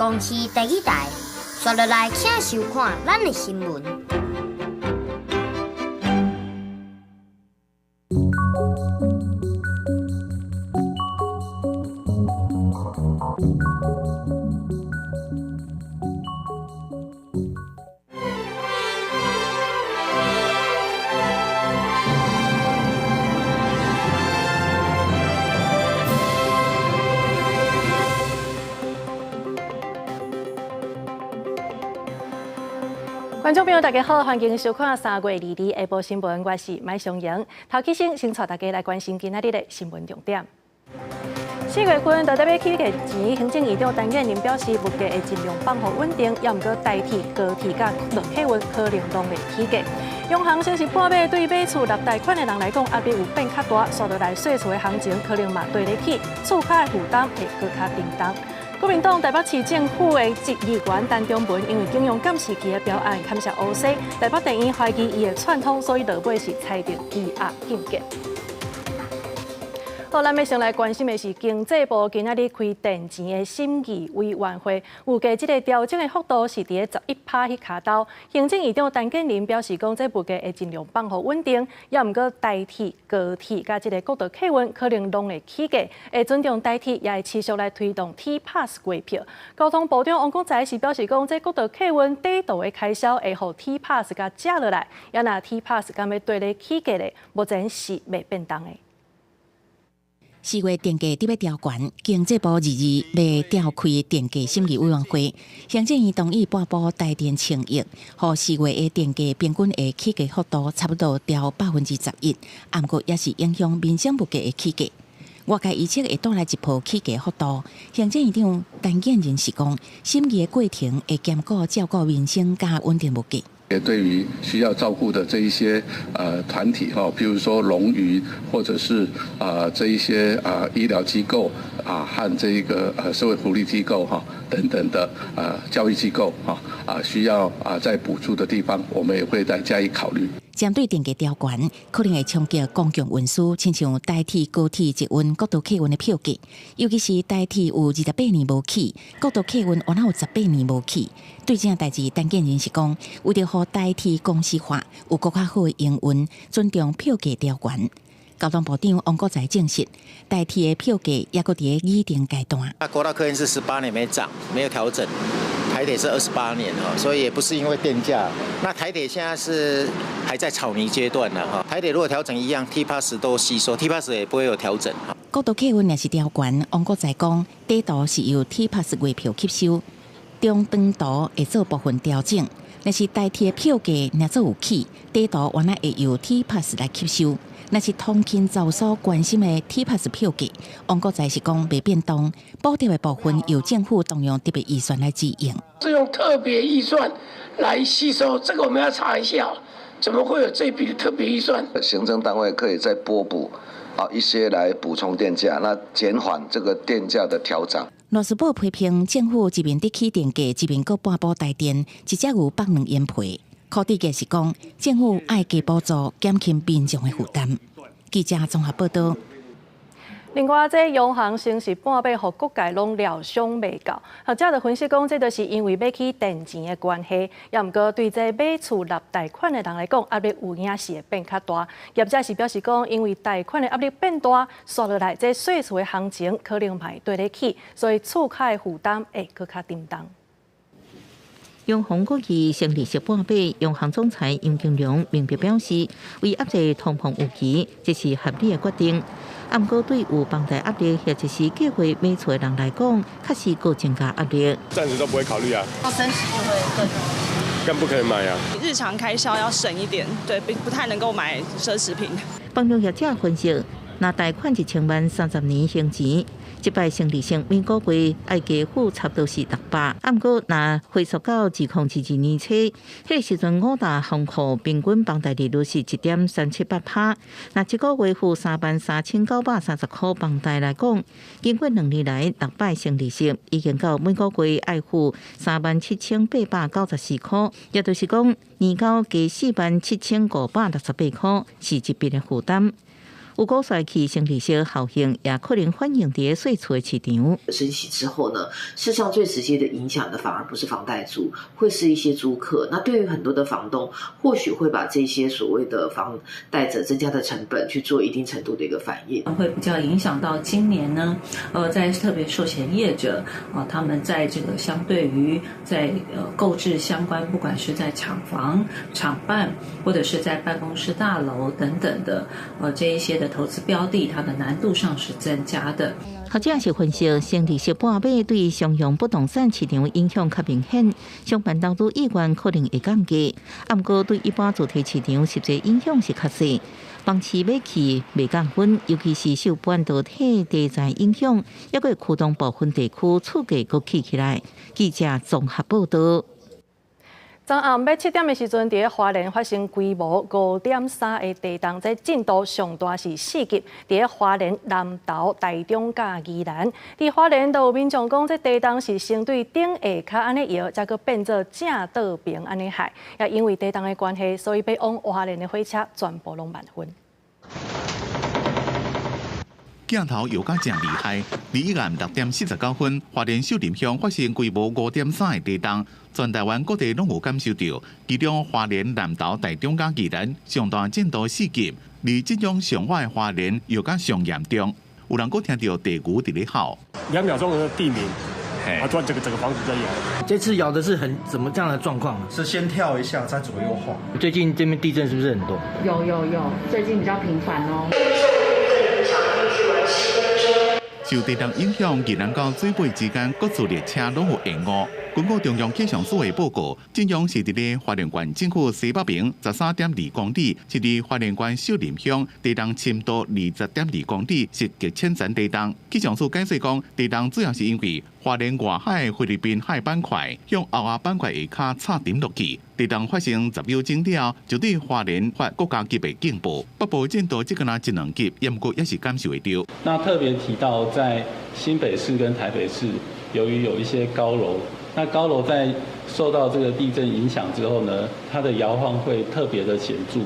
公視第二台，紲落來請收看咱的新聞。觀眾朋友，大家好，歡迎收看3月22下晡新聞，我是麥松瑩。頭起先，先帶大家來關心今仔日的新聞重點。4月份就欲起價前，行政院長陳建仁表示，物價會盡量放予穩定，猶毋過台鐵、高鐵佮國道客運可能攏會起價。央行升息半碼，對買厝納貸款的人來講，壓力有變較大，紲落來稅厝的行情可能嘛綴咧起，厝跤的負擔會閣較沉重。國民黨台北市政府的市議員陳長文，因為警用監視器的標案牽涉烏西，台北地院懷疑伊會串通，所以落尾是裁定羈押禁見。好，咱欲先來關心的是經濟部今仔日開電錢的審議委員會，預計這个調整的幅度是佇咧11趴彼跤頭。行政院長陳建仁表示講，這物價會盡量放予穩定，猶毋過台鐵、高鐵佮這个國道客運可能攏會起價，會尊重台鐵，也會持續來推動 T Pass 月票。交通部長王國材是表示講，這國道客運短途的開銷會予 T Pass 共食落來，猶若 T Pass 敢欲綴咧起價咧，目前是未變動的。4月電價佇欲調懸，經濟部22欲召開電價審議委員會，行政院同意撥補台電1000億，予四月的電價平均會起價幅度差不多調11%，毋過也是影響民生物價的起價。外界預測會帶來一波起價幅度，行政院長陳建仁是講，審議的過程會兼顧照顧民生佮穩定物價。也對於需要照顧的這一些團體哈，譬如說農漁，或者是啊這一些啊醫療機構啊和這一個社會福利機構哈等等的教育機構哈啊需要啊在補助的地方，我們也會再加以考慮。針對電價調懸，可能會衝擊公共運輸，親像台鐵、高鐵、捷運、國道客運的票價，尤其是台鐵有28年無起，國道客運猶有18年無起。對這件代誌，陳建仁是講，為著予台鐵公司化，有閣較好的營運，尊重票價調懸。交通部長王國材證實，台鐵的票價猶閣佇咧擬定階段。那國道客運是18年沒漲，沒有調整。台鐵是28年哈，所以也不是因為電價。那台鐵現在是還在草擬階段呢哈。台鐵如果調整一樣，T Pass 都吸收，T Pass 也不會有調整。國道客運若是調懸，王國材講，短途是由 T Pass 月票吸收，中長途會做部分調整。若是台鐵票價若做有起，短途原來會由 T Pass 來吸收。若是通勤族所關心的 T Pass 票價，王國材是講袂變動，補貼的部分由政府動用特別預算來支應。是用特別預算來吸收，這個我們要查一下，怎麼會有這筆特別預算？行政單位可以再撥補啊一些來補充電價，那減緩這個電價的調漲。羅斯堡批評政府一面佇起電價，一面閣撥補台電，一隻牛縛兩用皮。柯志傑是講，政府愛加補助，減輕民眾的負擔。記者綜合報道。另外，這央行升息半碼，予各界攏料想袂到。學者就分析講，這就是因為欲起電錢的關係。猶毋過對這買厝納貸款的人來講，壓力有影是會變較大。業者是表示講，因為貸款的壓力變大，紲落來這稅厝的行情可能嘛會綴咧起，所以厝跤的負擔會閣較沉重。央行估計升利息半碼，央行總裁楊金龍明白表示，為壓制通膨預期，這是合理的決定。毋過對有房貸壓力或者是計劃買厝的人來講，確實閣增加壓力。暫時都不會考慮啊。升息就會更更不可以買啊。日常開銷要省一點，對，不太能夠買奢侈品。房仲業者分析，若貸款1000萬30年還錢。這擺升利息每個月愛加付差不多是600，毋過若回溯到2022年初，彼个時陣五大行庫平均房貸利率是1.378趴。若一個月付33,930箍房貸來講，經過2年來六擺升利息，已經到每個月愛付37,894箍，也就是講年交加47,568箍，是一筆的負擔。有估算起升利息效應，也可能反映佇細厝的市場。升息之後呢，事實上最直接的影響的反而不是房貸族，會是一些租客。那對於很多的房東，或許會把這些所謂的房貸者增加的成本去做一定程度的一個反應，會比較影響到今年呢，在特別壽險業者啊，他們在這個相對於在購置相關，不管是在廠房、廠辦，或者是在辦公室大樓等等的，這一些的投資標的，它的難度上是增加的。學者是分析，升利息半碼對商用不動產市場影響較明顯，商辦投資意願可能會降低。毋過對一般住宅市場實際影響是較細。房市買氣袂降溫，尤其是受半導體題材影響，猶閣會驅動部分地區厝價閣起起來。記者綜合報導。昨暗欲7點的時陣，佇咧花蓮發生規模5.3的地動，這震度上大是4級。佇咧花蓮南投、台中佮宜蘭，佇花蓮都有民眾講，這地動是先對頂下跤按呢搖，才閣變做正倒爿按呢害。也因為地動的關係，所以欲往花蓮的火車全部攏慢分。鏡頭搖甲誠厲害，禮暗6點49分，花蓮秀林鄉發生規模5.3的地動，全台灣各地攏有感受著。其中花蓮南投、台中佮宜蘭上大震度4級，而這種上海花蓮搖甲上嚴重，有人閣聽著地牛佇咧吼。 2秒鐘的地鳴，啊，突然整個房子在搖。這次搖的是很怎麼這樣的狀況？是先跳一下，再左右晃。最近這邊地震是不是很多？有有有，最近比較頻繁哦。受地動影響，宜蘭到水尾之間各處列車攏有延誤。根據中央氣象署的報告，震央是佇咧花蓮縣政府西北邊13.2公里，是佇花蓮縣秀林鄉地動深度20.2公里，是極淺層地動。氣象署解釋講，地動主要是因為花蓮外海菲律賓海板塊向歐亞板塊下跤插沉落去，地動發生10秒鐘了，就對花蓮發國家級的警報。北部震度只敢若一兩級，毋過也是感受會著。那特別提到在新北市跟台北市，由於有一些高樓。那高樓在受到這個地震影響之後呢，它的搖晃會特別的顯著。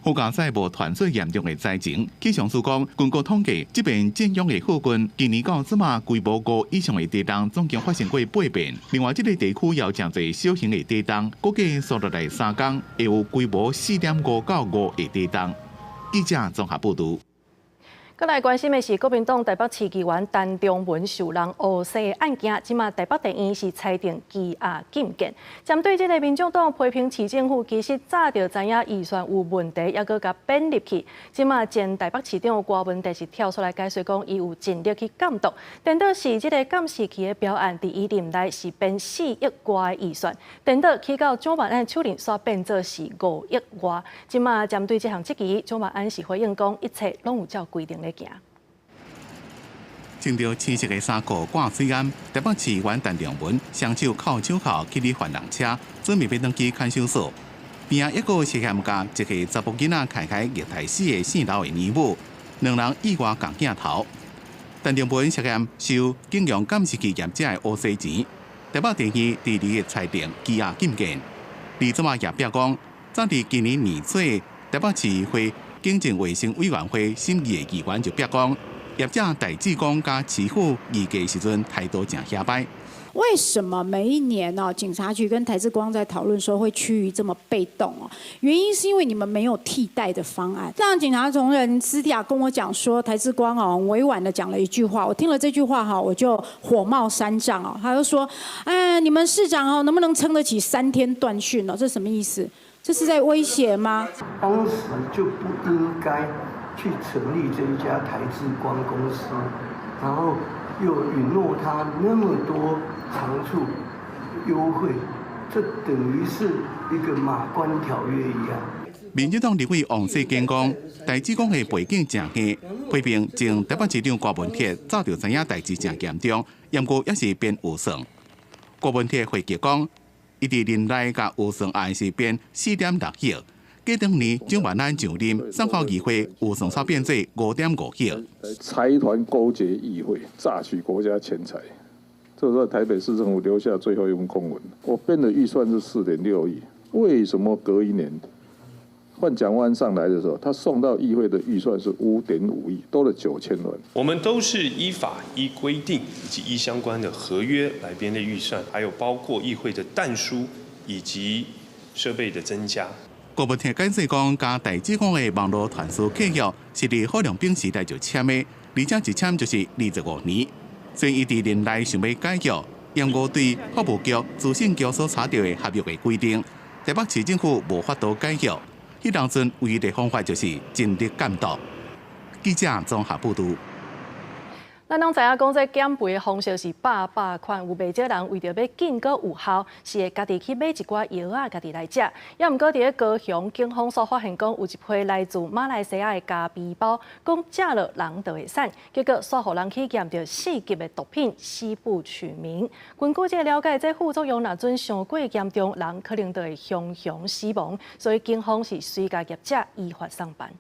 好佳哉無傳出嚴重的災情。氣象署講，根據統計，這邊震央的附近，今年到這馬規模5以上的地動總共發生過八遍。另外，這個地區也有誠濟小型的地動，估計紲落來3工會有規模4.5到5的地動。記者綜合報導。閣來關心的是，國民黨台北市議員陳長文受人烏洗的案件，這馬台北地院是裁定羈押禁見。針對這个民眾黨批評市政府，其實早就知影預算有問題，猶閣共編入去。這馬前台北市長郭文哲是跳出來解釋講，伊有盡力去監督，顛倒是這个監視器的標案，佇伊任內是編4億外的預算，顛倒去到蔣萬安手裡煞變做是5億外。這馬針對這項質疑，蔣萬安是回應講，一切攏有照規定咧行。穿著青色的衫褲掛水頷，台北市議員陳長文雙手銬手銬去咧犯人車，準備欲轉去看守所。邊仔一個涉嫌共一个查埔囡仔開開虐待死的姓劉的姨母，兩人意外仝鏡頭。陳長文涉嫌收警用監視器業者的烏洗錢，台北地院佇2日裁定羈押禁見。李怎馬也表講，早佇今年年初，台北市議會警政衛生委員會審議的議員就表講，業者戴志光佮市府議價時陣態度誠遐歹。為什麼每一年呢，警察局跟台智光在討論說會趨於這麼被動哦？原因是因為你們沒有替代的方案。讓警察同仁私底下跟我講說，台智光哦，委婉的講了一句話，我聽了這句話哈，我就火冒三丈哦。他就說：哎，你們市長哦，能不能撐得起3天斷訊哦？這什麼意思？這是在威脅嗎？當時就不應該去成立這一家台智光公司，然後又允諾他那麼多長處優惠，這等於是一個馬關條約一樣。民進黨立委王世堅講，戴志光的背景誠硬，批評前台北市長郭文鐵早就知影代誌誠嚴重，毋過猶是編預算。郭文鐵回擊講，伊佇任內共預算案是編4.6億，過兩年蔣萬安上任，送到議會預算才變做5.5億。財團勾結議會，榨取國家錢財，這是台北市政府留下最後一份公文。我編的預算是4.6億，為什麼隔一年換蔣萬安上來的時候，他送到議會的預算是5.5億，多了9000萬。我們都是依法依規定以及依相關的合約來編列預算，還有包括議會的但書以及設備的增加。國務廳解釋講，佮台智光的網路傳輸契約是佇郝龍斌時代就簽的，而且一簽就是25年。所以伊佇任內想欲解約，毋過對法務局、資訊局所查著的合約的規定，台北市政府無法度解約。彼當陣唯一的方法就是盡力監督。記者綜合報導。咱攏知影講，這減肥的方式是百百款，有袂少人為著欲緊閣有效，是會家己去買一寡藥仔，家己來食。也毋過佇咧高雄警方所發現講，有一批來自馬來西亞的咖啡包，講食落人就會瘦，結果煞予人去驗著4級的毒品西布曲明。根據這個了解，這副作用若準傷過嚴重，人可能就會雄雄死亡，所以警方是隨共業者依法送辦。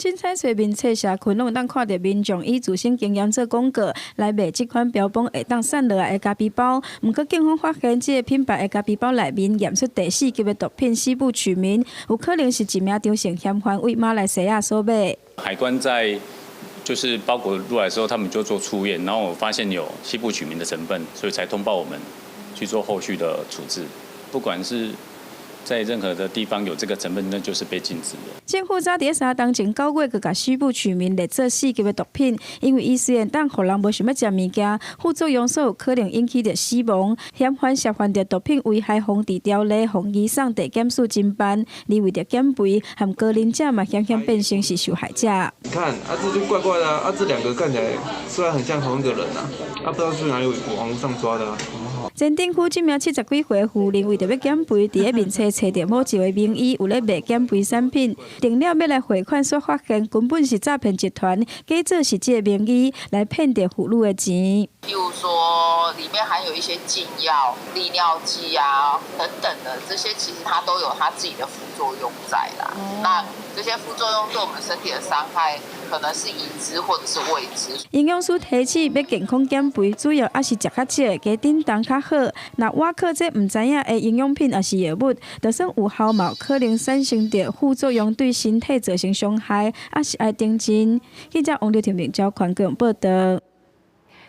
凊彩揣面冊社群，攏會當看著民眾以自身經驗做廣告，來賣這款標榜會當瘦落來的咖啡包。毋過警方發現，這个品牌的咖啡包內面驗出第四級的毒品西布曲明，有可能是一名張姓嫌犯為馬來西亞所買。海關在就是包裹入來的時候，他們就做初驗，然後我發現有西布曲明的成分，所以才通報我們去做後續的處置。不管是在任何的地方有這個成分，那就是被禁止的。政府早佇3冬前9月，就共西布曲明列做四級的毒品，因為伊雖然當予人無想欲食物件，副作用煞有可能引起著死亡。嫌犯涉犯著毒品危害防治條例，予移送地檢署偵辦。而為著減肥，和高齡者嘛險險變成是受害者。你看，啊，這就怪怪的啊，啊，這兩個看起來雖然很像同一個人啊，啊，不知道是哪裡網路上抓的啊。前鎮區這名70幾歲婦人為著欲減肥，佇咧面冊揣著某一位名醫有咧賣減肥產品，訂了欲來匯款，煞發現根本是詐騙集團，假做是這个名醫來騙著婦女的錢。譬如說，裡面含有一些禁藥、利尿劑啊等等的，這些其實它都有它自己的副作用在啦。那這些副作用對我們身體的傷害，可能是已知或者是未知。營養師提醒，欲健康減肥，主要還是食較少，加振動較好。若倚靠這毋知影的營養品抑是藥物，就算有效，嘛有可能產生著副作用，對身體造成傷害，抑是愛認真。記者王劉婷明交寬廣報導。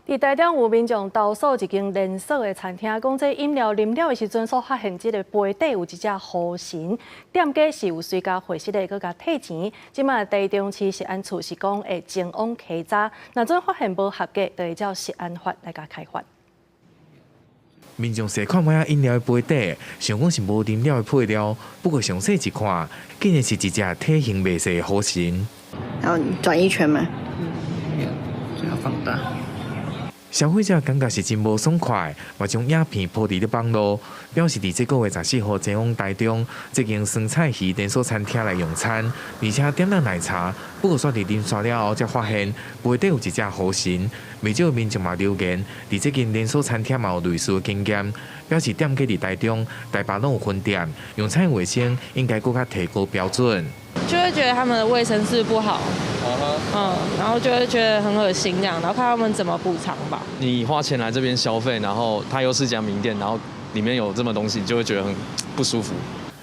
佇台中有民眾投訴一間連鎖的餐廳，講這飲料啉了的時陣，所發現這个杯底有一隻河神，店家是有隨共會失的，閣共退錢。這馬台中市食安處是講會前往稽查，若準發現無合格，就會照食安法來共開罰。民眾細看覓仔飲料的杯底，想講是無啉了的配料，不過詳細一看，竟然是一隻體型袂細的河神。然後你轉一圈嗎？嗯，這要放大。消費者感覺是真無爽快，嘛將影片 po 佇咧網路，表示佇這個月14號前往台中這間酸菜魚連鎖餐廳來用餐，而且點了奶茶，不過煞佇啉煞了後，才發現杯底有一隻河神。袂少民眾嘛留言，佇這間連鎖餐廳嘛有類似的經驗，表示店家佇台中、台北攏有分店，用餐衛生應該閣較提高標準。就會覺得他們的衛生是不好，嗯，然後就會覺得很噁心這樣，然後看他們怎麼補償吧。你花錢來這邊消費，然後他又是家名店，然後裡面有這麼東西，你就會覺得很不舒服。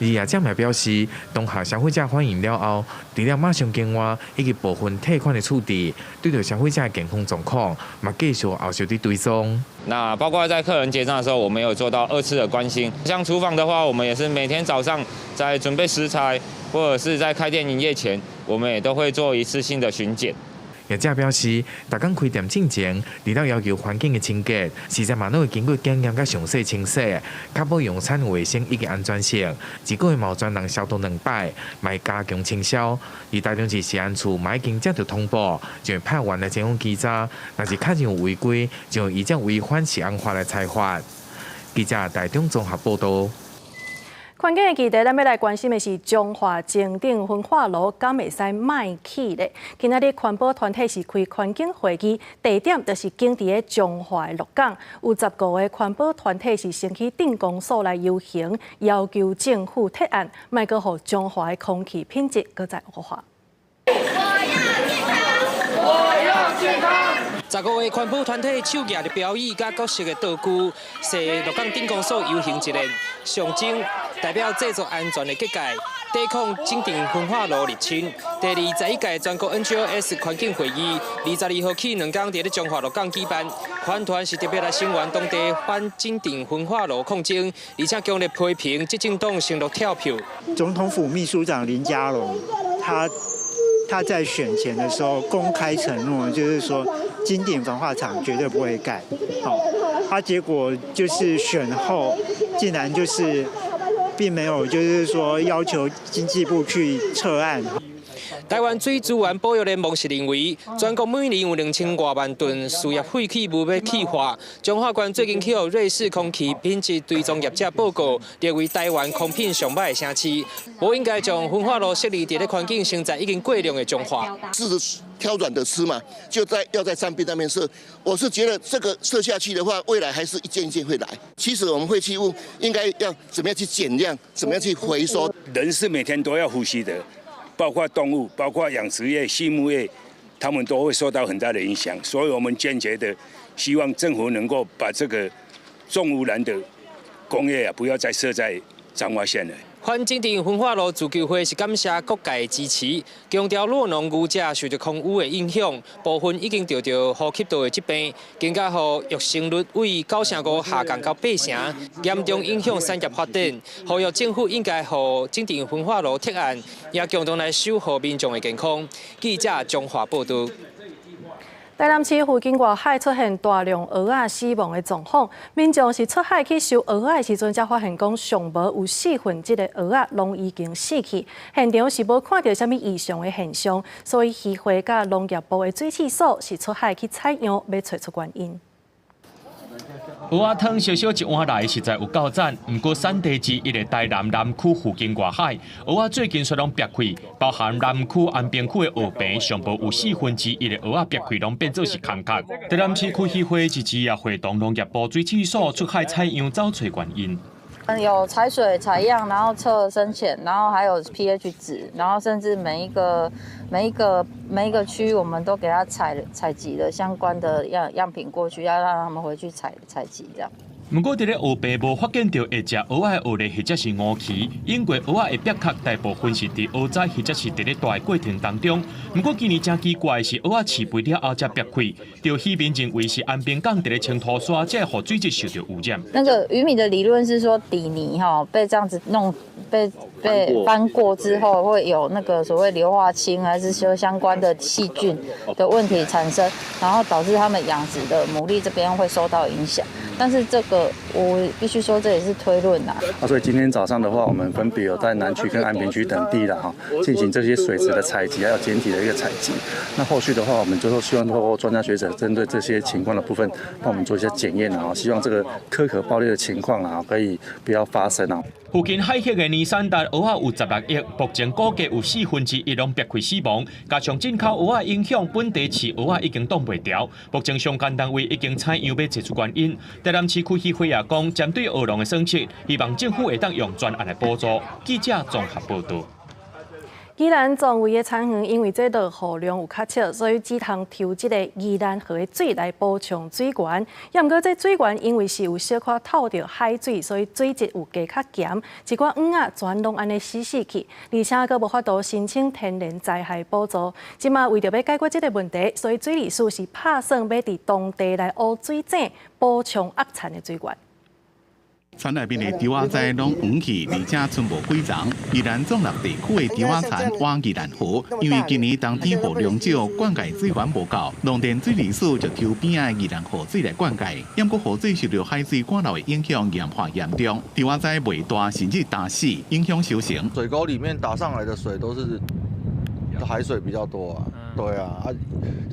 而業者嘛表示，當下消費者反映了後，除了馬上更換以及部分退款的處置，對著消費者的健康狀況，嘛繼續後續佇追蹤。那包括在客人結帳的時候，我們有做到二次的關心。像廚房的話，我們也是每天早上在準備食材，或者是在開店營業前，我們也都會做一次性的巡檢。業者表示，逐工開店進前，除了要求環境的清潔，實在嘛攏會經過檢驗佮詳細清洗，確保用餐衛生以及安全性。一個月嘛有專人消毒兩擺，嘛會加強清消。而台中市食安處嘛已經接到通報，就會派員來前往稽查，若是確認有違規，就會依照違反食安法來裁罰。記者台中綜合報導。環境的議題，咱欲來關心的是彰化前鎮焚化爐敢會使莫起咧？今仔日環保團體是開環境會議，地點就是間佇咧彰化的鹿港，有15個環保團體是先去鎮公所來遊行，要求政府撤案，莫閣予彰化的空氣品質閣再惡化。我要健康，我要健康。15个环保团体手举著标语佮各式的道具，踅鹿港镇公所游行一连，象征代表制作安全的结界，抵抗井陞焚化炉入侵。第21届全国 NGOs 环境会议，22号起2天伫咧彰化鹿港举办。环团是特别来声援当地反井陞焚化炉抗争，而且强烈批评执政党承诺跳票。总统府秘书长林佳龙，他在选前的时候公开承诺，就是说金鼎焚化厂绝对不会盖。好，他结果就是选后竟然就是并没有就是说要求经济部去撤案。台湾水资源保育联盟是认为，全国每年有2000外万吨事业废弃物欲气化。彰化县最近去予瑞士空气品质追踪业者报告，列为台湾空品上䆀的城市，无应该将焚化炉设立伫咧环境生态已经过量的彰化。是挑软的吃嘛，就在要在山边那边设。我是觉得这个设下去的话，未来还是一件一件会来。其实我们废弃物应该要怎么样去减量，怎么样去回收？人是每天都要呼吸的。包括动物，包括养殖业、畜牧业，他们都会受到很大的影响，所以我们坚决的希望政府能够把这个重污染的工业啊，不要再设在彰化县了。反井陞焚化炉自救会是感谢各界支持，强调酪农牛只受著空污的影响，部分已经著著呼吸道的疾病，更加予育成率为9.5下降到8成，严重影响产业发展。呼吁政府应该予井陞焚化炉撤案，也共同来守护民众的健康。记者彰化报道。台南市附近外海出现大量蚵仔死亡的状况，民众是出海去收蚵仔的时阵，才发现讲上无有四分之一的蚵仔拢已经死去，现场是无看著啥物异常的现象，所以渔会佮农业部的水试所是出海去采样，欲揣出原因。蚵仔汤小小一碗来，实在有够赞。毋过产地之一的台南南区附近外海，蚵仔最近煞拢瘪开，包含南区、安平区的蚵棚，上无有四分之一的蚵仔瘪开，拢变做是空壳。台南市区渔会日前也会同农业部水试所出海采样，找揣原因。有采水采样，然后测深浅，然后还有 pH 值，然后甚至每一个区，我们都给他采集了相关的样品过去，要让他们回去采集这样。毋过，伫咧蚵棚无发现著会食蚵仔的蚵类或者是乌魚，因為蚵仔的鱉殼大部分是佇蚵仔或者是佇咧大的過程當中。毋過今年誠奇怪的是，蚵仔飼肥了後才癟開，著漁民認為是安平港佇咧清塗沙，才會予水質受著污染。那個漁民的理論是說，底泥哈被這樣子弄被翻過之後，會有那個所謂硫化氫還是說相關的細菌的問題產生，然後導致他們養殖的牡蠣這邊會受到影響。但是這個我必須說，這也是推論啦。啊，所以今天早上的話，我們分別有在南區跟安平區等地啦，哈，進行這些水質的採集，還有檢體的一個採集。那後續的話，我們就說希望透過專家學者針對這些情況的部分，幫我們做一些檢驗啊，希望這個殼殼爆裂的情況啊，可以不要發生啊。附近海域的年產值蚵仔有16億，目前估計有四分之一攏癟開死亡。加上進口蚵仔影響，本地飼蚵仔已經擋袂牢。目前相關單位已經採樣欲揣出原因。台南市區漁會也講，針對蚵農的損失，希望政府會當用專案來補助。記者綜合報導。宜蘭壯圍的田園因為這落雨量有較少，所以只通抽這个宜蘭河的水來補充水源。也毋過這水源因為是有小可透著海水，所以水質有加較鹹，一寡魚仔全攏按呢死死去，而且閣無法度申請天然災害補助。這馬為著欲解決這个問題，所以水利署是拍算欲佇當地來挖水井，補充壓田的水源。田內面的稻仔栽攏黃去，而且賰無幾叢。宜蘭壯六地區的稻仔田挖宜蘭河，因為今年冬天雨量少，灌溉水源無夠，農田水利署就抽邊仔宜蘭河水來灌溉。毋過河水受著海水乾流的影響，鹽化嚴重，稻仔栽袂大，甚至焦死，影響收成。水溝裡面打上來的水都是海水比較多啊，對啊，啊，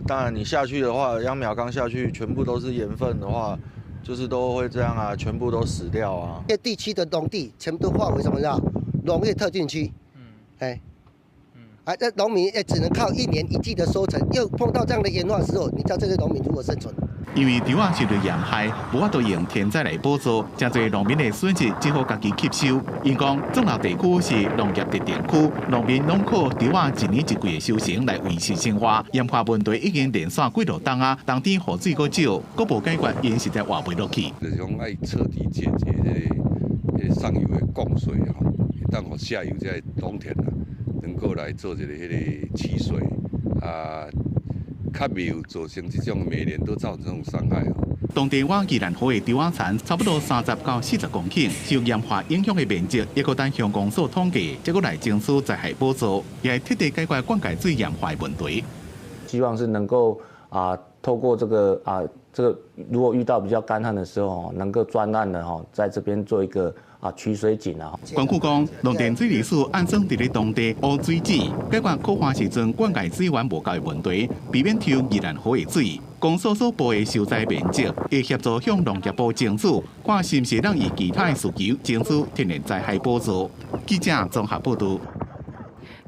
當然你下去的話，秧苗剛下去，全部都是鹽分的話。就是都會這樣啊，全部都死掉啊。這地區的農地全部都劃為什麼呀？農業特定區。哎，啊，這農民也只能靠一年一季的收成，又碰到這樣的鹽化時候，你叫這些農民如何生存？因為稻仔受著鹽害，無法度用天災來補助，誠濟農民的損失只好家己吸收。𪜶講，總六地區是農業特定區，農民攏靠稻仔一年一季的收成來維持生活。鹽化問題已經連續幾落冬啊，冬天雨水閣少，閣無解決，𪜶實在活袂落去。就是講愛徹底解決這個上游的供水吼，會當予下游這个農田啊，能夠來做一個彼个取水啊，較袂有造成這種每年都造成這種傷害。當地倚宜蘭河的稻仔田差不多30到40公頃，受鹽化影響的面積，抑閣等鄉公所統計，才閣來爭取災害補助，也會徹底解決灌溉水鹽化的問題。希望是能夠啊，透過這個啊，這個如果遇到比較乾旱的時候，能夠專案的哈，在這邊做一個啊取水井啊。關區講，農田水利署按算佇咧當地挖水井，解決苦旱時陣灌溉水源無夠的問題，避免抽宜蘭河的水。公所所報的受災面積，會協助向農業部爭取，看是毋是能以其他的需求爭取天然災害補助。記者綜合報導。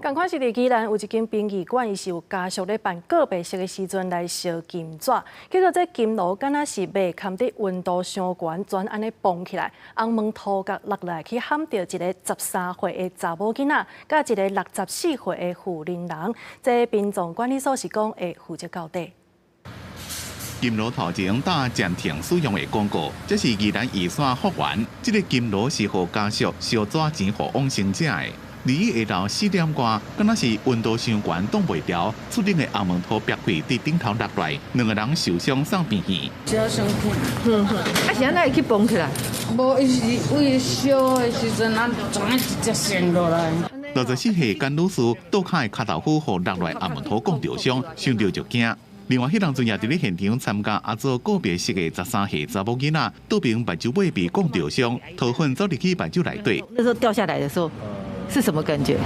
仝款是佇宜蘭有一間殯儀館，伊是有家屬咧辦告別式的時陣來燒金紙，結果這金爐敢若是袂堪得溫度傷懸，全按呢膨起來，紅毛塗角落來去譀著一个13歲的查某囡仔，佮一个64歲的婦人人。這殯葬管理所是講會負責到底。金爐頭前打暫停使用的廣告，這是宜蘭義山福園。這个金爐是予家屬燒紙錢予往生者的。二一下晝4點外，敢若是溫度傷懸，擋袂牢，出頂的紅毛塗煏開，佇頂頭落來，兩个人受傷送病院。真生氣，啊是按怎會去膨起來？無，伊是為燒的時陣，咱怎樣直接升落來？64歲甘女士倒跤的跤豆腐，予落來紅毛塗摃著傷，想著就驚。另外，彼當陣也佇咧現場參加阿祖告別式的13歲查某囡仔，倒爿目睭尾被摃著傷，塗粉走入去目睭內底。那時候掉下來的時候，是什麼感覺？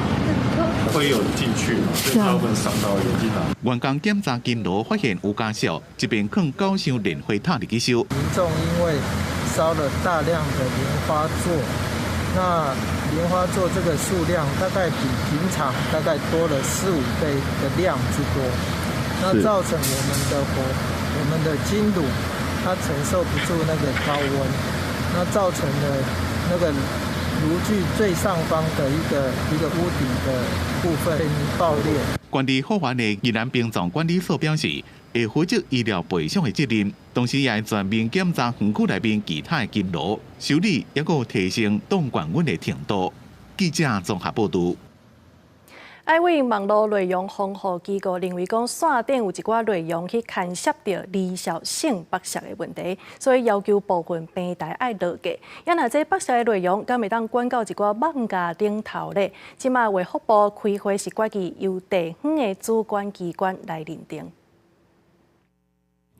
會有進去嘛，所以大部分傷到眼睛啊。員工檢查金爐，發現有家屬一邊囥九箱蓮花塔入去燒。民眾因為燒了大量的蓮花座，那蓮花座這個數量大概比平常大概多了四五倍的量之多，那造成我們的火，我們的金爐，它承受不住那個高溫，那造成了那個爐具最上方的一個一個屋頂的部分爆裂。管理福園的宜蘭殯葬管理所表示，會負責醫療賠償的責任，同時也會全面檢查園區內面其他的金爐，修理抑閣提升擋懸溫的程度。記者綜合報導。愛為網路內容防護機構認為講，線頂有一寡內容去牽涉著兒少性剝削的問題，所以要求部分平台愛落架。啊若這剝削的內容，敢會當管到一寡網架頂頭咧？這馬衛福部開會是決議由地方的主管機關來認定。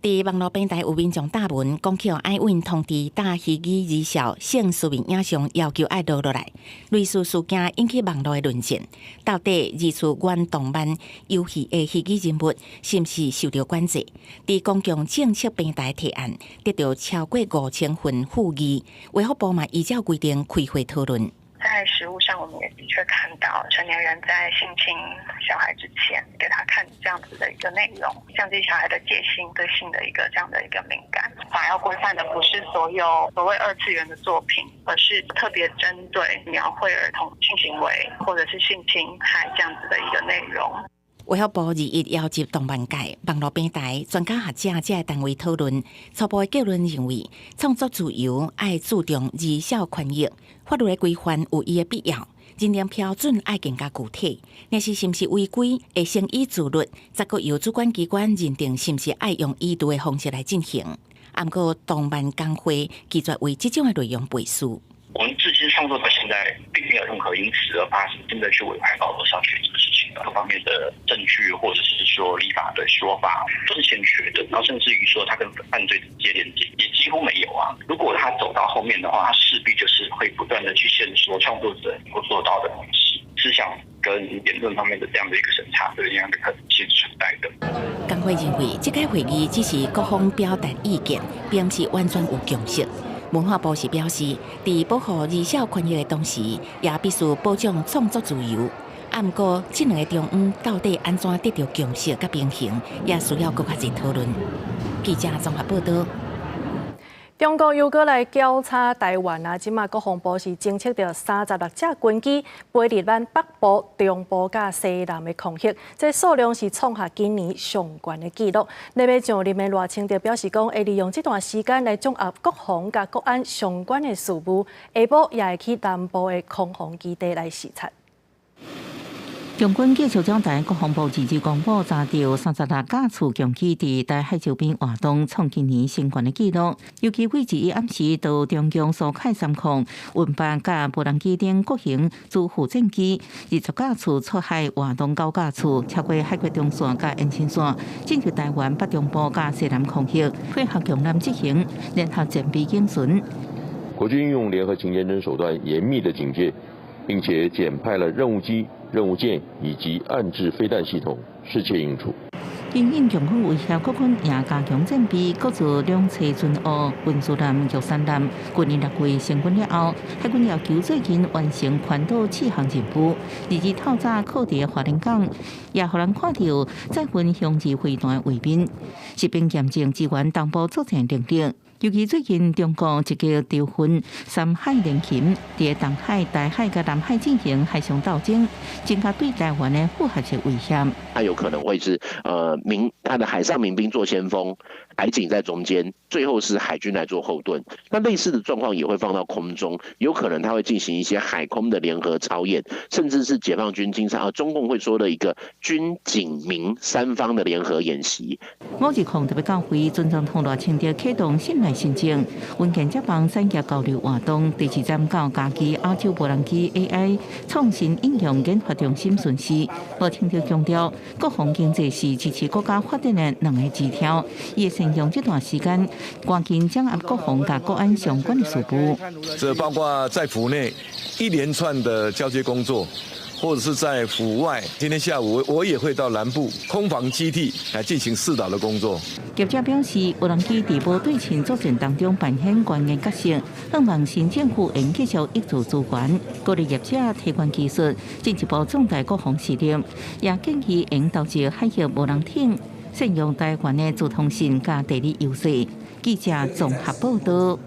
佇網路平台有民眾貼文，講予愛委通知打虛擬兒少性私密影像，要求愛落落來。類似事件引起網路的論戰，到底二次元動漫遊戲的虛擬人物是毋是受著管制？佇公共政策平台提案得著超過5000份附議，衛福部嘛依照規定開會討論。在實務上，我們也的確看到成年人在性侵小孩之前，給他看這樣子的一個內容，降低小孩的戒心，對性的一個這樣的一個敏感。法要規範的不是所有所謂二次元的作品，而是特別針對描繪兒童性行為或者是性侵害這樣子的一個內容。衛福部二一邀集動漫界、網路平台、專家學者這个單位討論，初步的結論認為，創作自由愛注重兒少權益，法律的規範有伊的必要，認定標準愛更加具體。若是是毋是違規，會先依自律，再閣由主管機關認定是毋是愛用依度的方式來進行。毋過動漫工會拒絕為這種的內容背書。我們至今創作到現在，並沒有任何因此而發生真的去違反到兒少權這個事情，各方面的證據或者是說立法的說法都是欠缺的，然後甚至於說他跟犯罪直接連結也幾乎沒有啊。如果他走到後面的話，他勢必就是會不斷的去限縮創作者能夠做到的東西，思想跟言論方面的這樣的一個審查，這樣的可能性存在的。工會認為，這個會議只是各方表達意見，並毋是完全有共識。文化部是表示，佇保護兒少權益的同時，也必須保障創作自由。啊，毋過這兩个中央到底按怎得著共識佮平衡，也需要閣較濟討論。記者綜合報導。中國又閣來攪吵台灣啊！這馬國防部是偵測著36架軍機飛入咱北部、中部佮西南的空域，這數量是創下今年上懸的紀錄。咧欲上任的賴清德表示講，會利用這段時間來綜合國防佮國安相關的事務，下晡也會去南部的空防基地來視察。共軍繼續將台國防部二日公布查著36架次共機佇台海周邊活動，創今年新懸的紀錄。尤其對二一暗時到中共蘇開三空、運八佮無人機等各型主副戰機，20架次出海活動9架次，超過海峽中線佮延伸線，進入台灣北中部佮西南空域，配合共艦執行聯合戰備警巡。國軍運用聯合勤監偵手段，嚴密的警戒，並且檢派了任務機、任務艦以及岸置飛彈系統，適切應處。因應共軍威脅，國軍也加強戰備，閣組兩棲巡邏、運輸艦、玉山艦。去年6月成軍了後，海軍要求最近完成環島試航任務。二日透早靠佇花蓮港，也予人看著載運雄二飛彈的畫面，實兵驗證支援東部作戰能力。尤其最近中國積極調訓三海聯勤，佇東海、台海佮南海進行海上鬥爭，增加對台灣的複合式威脅。它有可能會是民，它的海上民兵做先鋒，海警在中間，最後是海軍來做後盾。那類似的狀況也會放到空中，有可能它會進行一些海空的聯合操演，甚至是解放軍經常中共會說的一個軍警民三方的聯合演習。五二空特別教會準總統賴清德啟動信賴新政，穩健接棒產業交流活動，第二站到嘉義亞洲無人機 AI 創新應用研發中心巡視。賴清德強調，國防經濟是支持國家發展的兩个支柱，伊會善用這段時間，趕緊掌握國防佮國安相關的事務。這包括在府內一連串的交接工作，或者是在府外，今天下午我也會到南部空防基地來進行視導的工作。業者表示，無人機佇無對稱作戰當中扮演關鍵角色，希望新政府會繼續挹注資源，鼓勵業者提供技術，進一步壯大國防實力。也建議應投資海峽無人艇，善用台灣的資通訊佮地理優勢。記者綜合報導。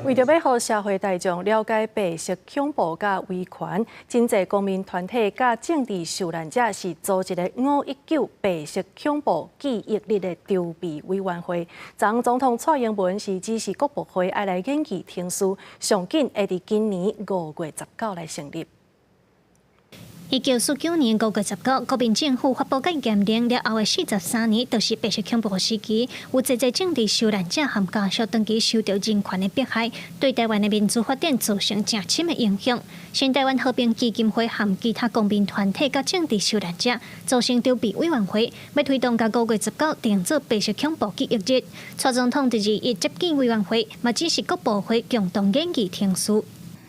為著欲予社會大眾了解白色恐怖佮維權，真濟公民團體佮政治受難者是組織个5.19白色恐怖記憶日的籌備委員會。昨總統蔡英文是指示國部會愛來研議程序，上緊會佇今年5月19來成立。1949年5月19，國民政府發布戒嚴令了後的43年，就是白色恐怖時期，有濟濟政治受難者和家屬長期受著人權的迫害，對台灣的民主發展造成誠深的影響。新台灣和平基金會和其他公民團體佮政治受難者組成籌備委員會，欲推動共5月19定做白色恐怖記憶日。蔡總統佇21接見委員會，嘛指示各部會共同研議程序。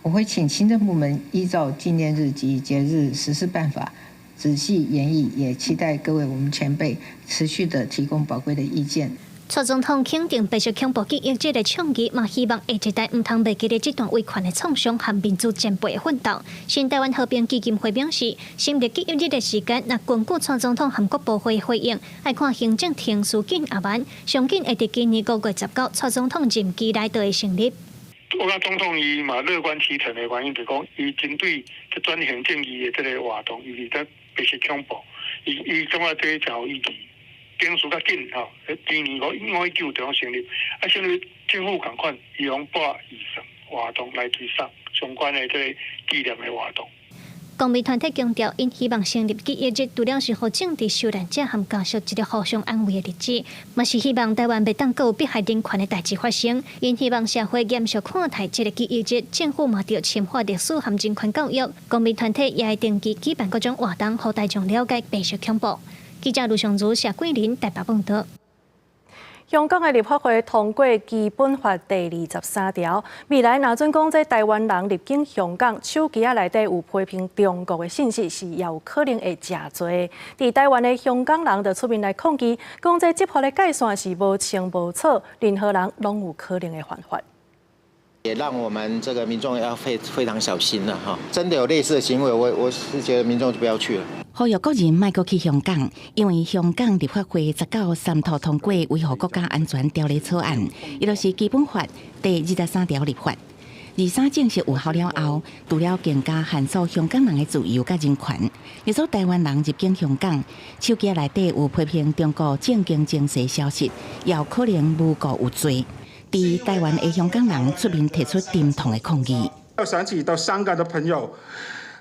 我會請行政部門依照紀念日及節日實施辦法仔細研議，也期待各位我們前輩持續的提供寶貴的意見。蔡總統肯定白色恐怖記憶日的倡議，嘛希望下一代毋通袂記得這段維權的創傷和民主前輩的奮鬥。新台灣和平基金會表示，成立記憶日的時間，若根據蔡總統和國部會回應，愛看行政程序緊抑慢，上緊會佇今年5月19，蔡總統任期內就會成立。我感覺總統伊嘛樂觀其成的原因，就是講伊針對這轉型正義的這個活動，尤其這白色恐怖，伊感覺這誠有意義，程序較緊吼，今年5.19就攏成立，啊，成立政府仝款，伊攏撥預算活動來推送相關的這个紀念的活動。公民團體強調，𪜶希望成立記憶日，除了是予政治受難者和家屬一个互相安慰的日子，嘛是希望台灣袂當閣有迫害人權的代誌發生。𪜶希望社會嚴肅看待這个記憶日，政府嘛著深化歷史和人權教育。公民團體也會定期舉辦各種活動，予大眾了解白色恐怖。記者盧尚如、謝桂林台北報導。香港的立法會通過基本法第23條，未來若準講這台灣人入境香港，手機仔內底有批評中國的信息，是有可能會食罪。佇台灣的香港人就出面來抗議，講這執法的界線是無清無楚，任何人攏有可能會犯法。也讓我們這個民眾要非常小心了哈。真的有類似的行為，我是覺得民眾就不要去了。呼籲國人莫閣去香港，因為香港立法會十九三讀通過維護國家安全條例草案，伊就是基本法第23條立法。23正式有效了後，除了更加限縮香港人的自由佮人權，若說台灣人入境香港，手機內底有批評中國政經情勢消息，也有可能誣告有罪。佇台灣的香港人出面提出沉痛的抗議。要想起到香港的朋友，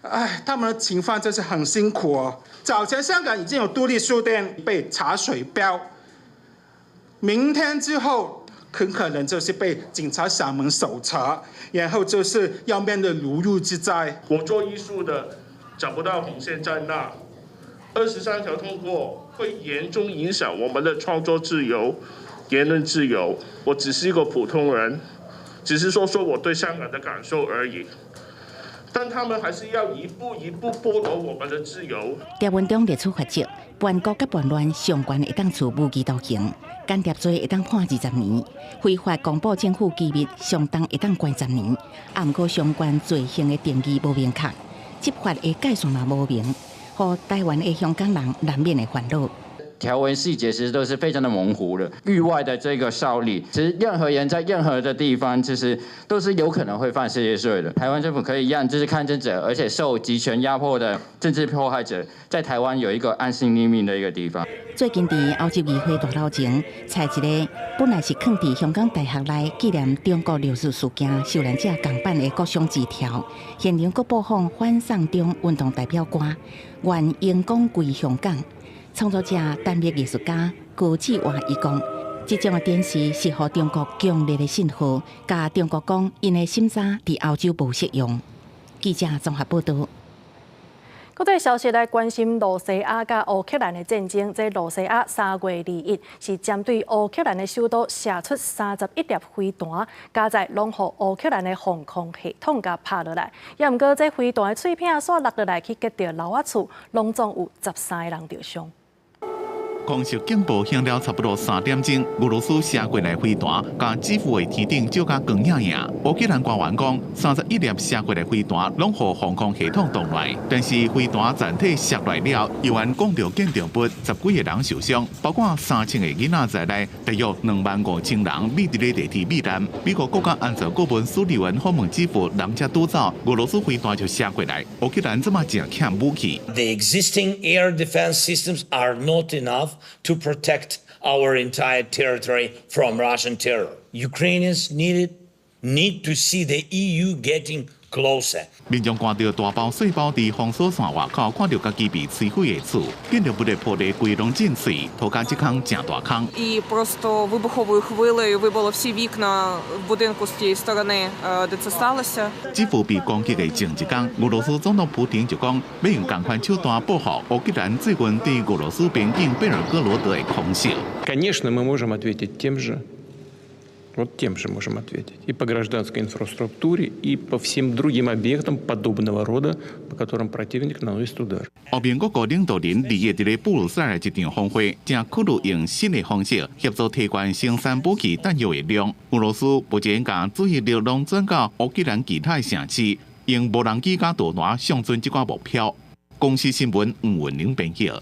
唉，他們的情況真是很辛苦哦。早前香港已經有獨立書店被查水表，明天之後很可能就是被警察上門搜查，然後就是要面對牢獄之災。我做藝術的找不到紅線在哪。23條通過會嚴重影響我們的創作自由、言論自由。我只是一個普通人，只是說說我對香港的感受而已。但他們還是要一步一步剝奪我們的自由。條文中列出罰則，叛國佮叛亂上懸會當處無期徒刑，間諜罪會當判20年，非法公布政府機密上重會當關10年。啊，毋過相關罪行的定義無明確，執法的界線嘛無明，予台灣的香港人難免會煩惱。條文細節其實都是非常的模糊的，域外的這個效力，其實任何人在任何的地方，其實都是有可能會犯這些罪的。台灣政府可以讓就是抗爭者，而且受極權壓迫的政治迫害者，在台灣有一個安身立命的一個地方。最近佇歐洲議會大樓前，採一個本來是囥佇香港大學內紀念中國六四事件受難者仝版的國殤之柱，現場閣播放反送中運動代表歌，願榮光歸香港。創作者丹麥藝術家高志華伊講，這種的展示是予中國強烈的信號，共中國講𪜶的審查佇歐洲無適用。記者綜合報導。國際消息來關心羅西亞佮烏克蘭的戰爭。這羅西亞3月21是針對烏克蘭的首都射出31粒飛彈，加載攏予烏克蘭的防空系統共拍落來。也毋過這飛彈的碎片煞落落來去擊著樓仔厝，攏總有13個人著傷。空襲警報響了差不多3點鐘，俄羅斯射過來飛彈，共基輔的天頂照甲光影影。烏克蘭官員講，31粒射過來飛彈攏予防空系統擋來，但是飛彈殘體射來了，猶原摃著建築物，十幾个人受傷，包括3000個囡仔在內，大約25,000人匿佇咧地梯避難。美國國家安全顧問蘇利文訪問基輔，人才拄走，俄羅斯飛彈就射過來，烏克蘭這馬誠欠武器。 The existing air defense systems are not enough to protect our entire territory from Russian terror. Ukrainians need to see the EU getting closer. 民眾掛著大包細包佇封鎖線外口，看著家己被摧毀的厝，建築物的玻璃規攏震碎，塗甲這空誠大空。 І просто вибуховою хвилею вибило всі вікна в будинку з тієї сторони, де це сталося. 基輔被攻擊的前一工，俄羅斯總統普丁就講，欲用仝款手段報復烏克蘭最近對俄羅斯邊境貝爾哥羅德的空襲。 Конечно, мы можем ответить тем же. Вот тем же можем ответить. И по гражданской инфраструктуре, и по всем другим объектам подобного рода, по которым противник наносит удар. 歐盟各國領導人二日佇咧布魯塞爾一場峰會，正考慮用新的方式協助提懸生產武器彈藥的量。俄羅斯目前共注意力攏轉到烏克蘭其他的城市，用無人機佮導彈相準這寡目標。公視新聞吳文玲編輯。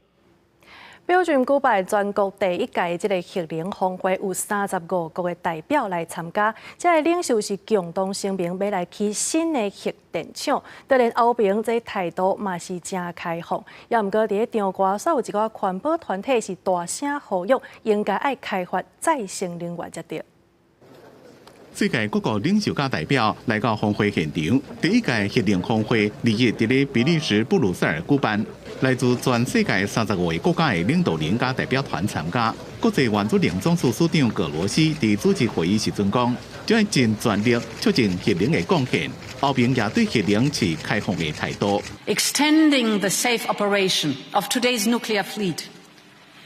表郡舉辦全國第一屆這个核能峰會，有35國的代表來參加。這个領袖是共同聲明，欲來起新的核電廠。當然，歐盟這態度嘛是誠開放。也毋過，佇咧場外，煞有一寡環保團體是大聲呼籲，應該愛開發再生能源才對。世界各國領袖佮代表來到峰會現場，第一屆核能峰會二日佇咧比利時布魯塞爾舉辦，來自全世界35個國家的領導人佮代表團參加。國際原子能總署署長格羅斯佇主持會議時陣講，將會盡全力促進核能的貢獻。歐盟也對核能持開放的態度。 Extending the safe operation of today's nuclear fleet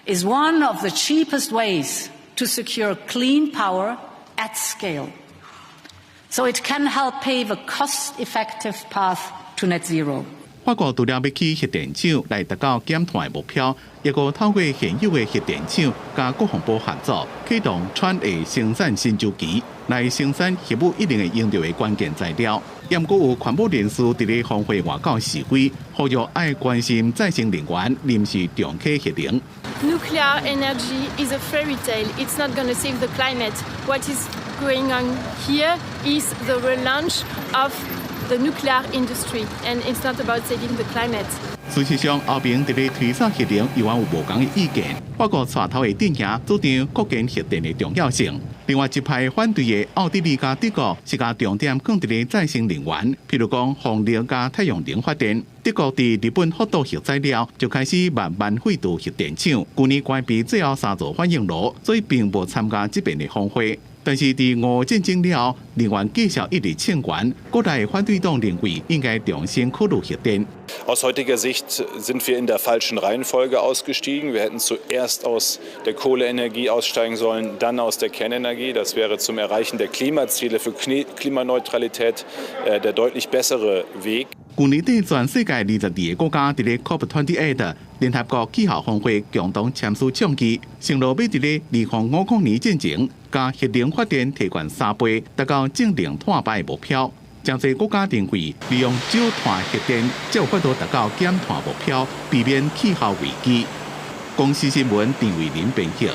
is one of the cheapest ways to secure clean power at scale. So it can help pave a cost-effective path to net zero. 法國除了欲起核電廠來達到減碳的目標，抑閣透過現有的核電廠佮國防部合作，啟動氚的生產新週期，來生產核武一定會用著的關鍵材料。毋過有環保人士佇咧峰會外口示威，呼籲愛關心再生能源，毋是重啟核能。 Nuclear energy is a fairy tale. It's not going to save the climate. What is going on here is the relaunch of the nuclear industry, and it's not about saving the climate. 事實上，歐盟佇咧推捒核能，猶原有無仝的意見。法國帶頭的陣營主張擴建核電的重要性。另外一派反對的奧地利佮德國是共重點放佇咧再生能源，譬如講風力佮太陽能發電。德國佇日本福島核災了，就開始慢慢廢除核電廠，舊年關閉最後三座反應爐，所以並無參加這遍的峰會。但是佇俄烏戰爭了後，能源繼續一直衝懸，國內反對黨認為應該重新考慮核電。 Aus heutiger Sicht sind wir in der falschen Reihenfolge ausgestiegen. Wir hätten zuerst aus der Kohleenergie aussteigen sollen, dann aus der Kernenergie. Das wäre zum Erreichen der Klimaziele für Klimaneutralität der deutlich bessere Weg. 舊年底，全世界22个國家佇咧 COP28 聯合國氣候峰會共同簽署倡議，承諾欲佇咧2050年進前，共核能發電提懸三倍，達到淨零碳排的目標。誠濟國家認為，利用少碳核電，才有法度達到減碳目標，避免氣候危機。公視新聞陳慧琳編譯。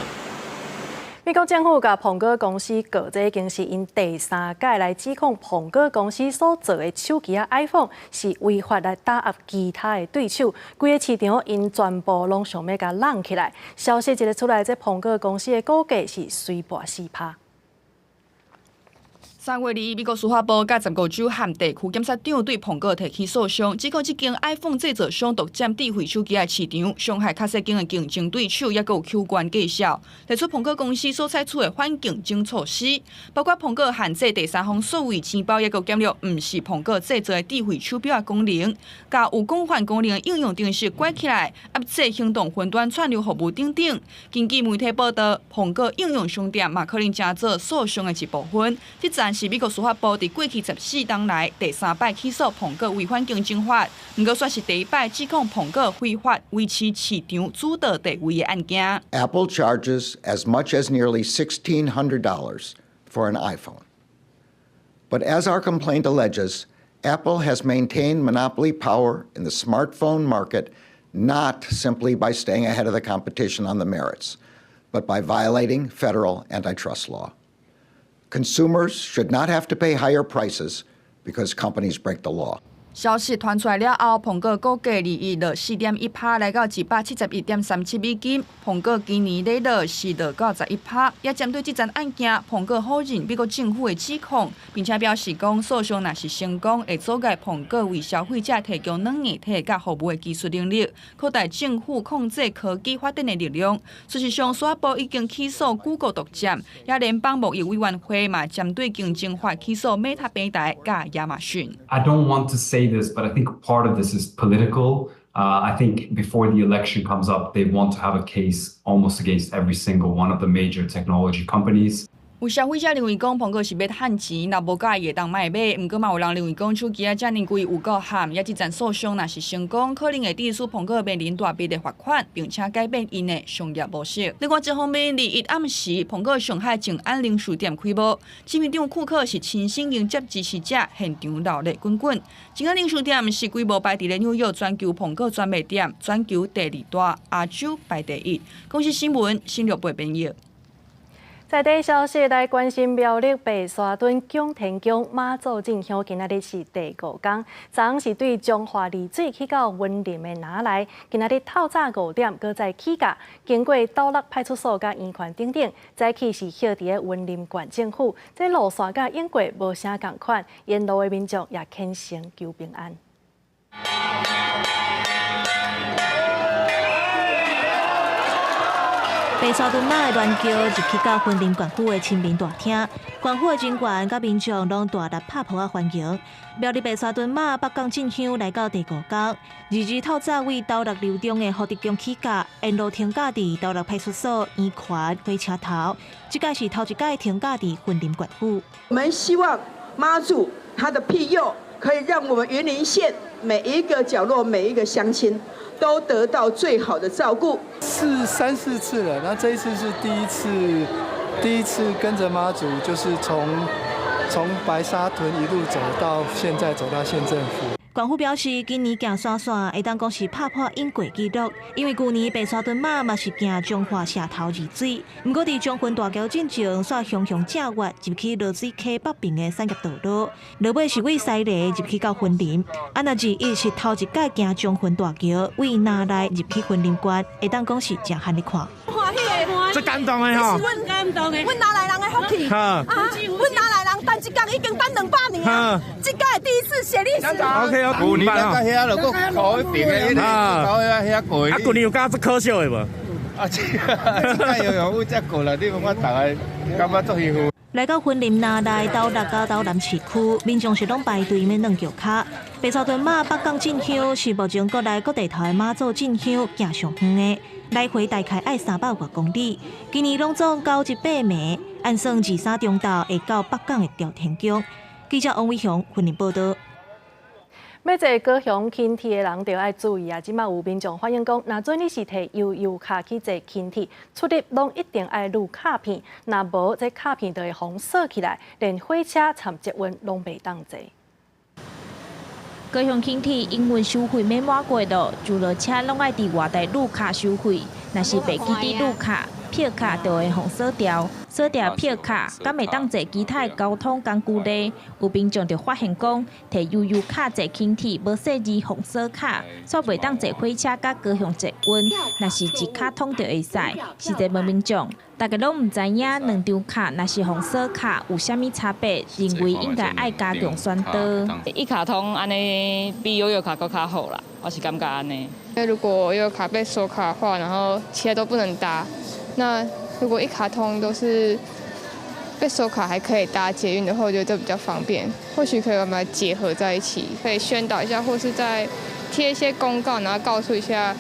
美國政府共蘋果公司告，這已經是𪜶第三擺來指控蘋果公司所做的手機仔 iPhone 是違法來打壓其他的對手，規个市場𪜶全部攏想欲共攏起來。消息一个出來，這蘋果公司的股價是隨跋4%。 3月2日，美國司法部佮15州和地區檢察長對蘋果提起訴訟，指控這間 iPhone 製造商獨佔智慧手機的市場，傷害較細間的競爭對手，抑閣有曲懸價數。提出蘋果公司所採取的反競爭措施，包括蘋果限制第三方數位錢包，抑閣減弱毋是蘋果製造的智慧手錶的功能，共有廣泛功能的應用程式關起來，壓制行動雲端串流服務等等。根據媒體報道，蘋果應用商店嘛可能成做訴訟的一部分。這陣是美國司法部佇過去14冬來第三擺起訴蘋果違反競爭法，毋過煞是第一擺指控蘋果非法維持市場主導地位的案件。 Apple charges as much as nearly $1,600 for an iPhone. But as our complaint alleges, Apple has maintained monopoly power in the smartphone market not simply by staying ahead of the competition on the merits, but by violating federal antitrust law. Consumers should not have to pay higher prices because companies break the law. 消息傳出來了後，蘋果股價21落4.1%，來到271.37美金。蘋果今年咧落是落到11%，也針對這樁案件，蘋果否認美國政府的指控，並且表示講訴訟若是成功，會阻礙蘋果為消費者提供軟硬體佮服務的技術能力，擴大政府控制科技發展的力量。事實上，司法部已經起訴谷歌獨佔，也聯邦貿易委員會嘛針對競爭法起訴 Meta 平台佮亞馬遜。 I don't want to say this, but I think part of this is political. I think before the election comes up, they want to have a case almost against every single one of the major technology companies. 有消費者認為講蘋果是欲趁錢，若無佮意會當莫買。毋過嘛有人認為講手機仔遮爾貴有夠譀，也這樁訴訟若是成功，可能會致使蘋果面臨大筆的罰款，並且改變𪜶的商業模式。另外一方面，21暗時，蘋果上海靜安零售店開幕，執行長庫克是親身迎接支持者，現場熱淚滾滾。靜安零售店是規模排佇咧紐約全球蘋果專賣店，全球第二大，亞洲排第一。公視新聞，新六八編譯。在地消息來關心苗栗白沙屯蔣天宮媽祖進香，今仔日是第五工。昨昏是對彰化麗水去到雲林的拿來，今仔日透早5點，閣再起駕，經過斗六派出所佮圓環等等，早起是歇佇咧雲林縣政府。這路線佮經過無啥仝款，沿路的民眾也虔誠求平安。白沙屯媽的鸞轎入去到雲林縣府的親民大廳，縣府的人員佮民眾攏大力拍噗仔歡迎。苗栗白沙屯媽北港進香來到第五工，2日透早為斗六流中的福德宮起駕，沿路停駕佇斗六派出所、圓環火車頭，這擺是頭一擺停駕佇雲林縣府。我們希望媽祖她的庇佑，可以讓我們雲林縣每一個角落、每一個鄉親都得到最好的照顧。是三四次了，那這一次是第一次，第一次跟着媽祖，就是從白沙屯一路走到現在，走到縣政府。縣府表示，今年行山線會當講是拍破永過紀錄，因為舊年白沙屯媽嘛是行彰化社頭二水，毋過佇彰雲大橋進前，煞雄雄正月入去濁水溪北邊的產業道路，落尾是佇西螺入去到雲林，啊若21是頭一擺行彰雲大橋，佇那內入去雲林縣，會當講是誠罕咧看。歡喜的，這感動的吼，阮感動的，阮那內人的福氣，啊，阮那內人等這工已經等200年啊，這屆第一次寫歷史。 OK，舊年咱到遐就閣靠彼爿的，彼个到遐遐過。啊，舊年有感覺足可惜的無？啊，這這屆又有這過啦，你講我逐个感覺足幸福。來到雲林那內斗六佮斗南市區，民眾是攏排隊欲轉轎跤。白沙屯媽北港進香是目前國內各地頭的媽祖進香行上遠的，來回大概愛300外公里。今年攏總98暝，按算23中晝會到北港的朝天宮。記者王偉雄雲林報導。欲坐高雄輕鐵的人就愛注意啊！這馬有民眾反映講，若準你是提悠遊卡去坐輕鐵，出入攏一定愛錄卡片，若無這卡片就會予鎖起來，連火車參捷運攏袂當坐。高雄輕鐵營運收費欲滿過咯，上落車攏愛佇外台錄卡收費，若是袂記得錄卡，票卡就會予鎖掉，鎖掉票卡，敢會當坐其他的交通工具咧？有民眾就發現講，提悠遊卡坐輕鐵無細膩予鎖卡，煞袂當坐火車佮高雄捷運，若是一卡通就會使。實際問民眾，大家攏毋知影兩張卡若是予鎖卡有啥物差別，認為應該愛加強宣導。一卡通按呢比悠遊卡閣較好啦，我是感覺按呢。因為如果悠遊卡被鎖卡的話，然後其他都不能搭。那如果一卡通都是被鎖卡，還可以搭捷運的話，我覺得這比較方便。或許可以把它結合在一起，可以宣導一下，或是再貼一些公告，然後告訴一下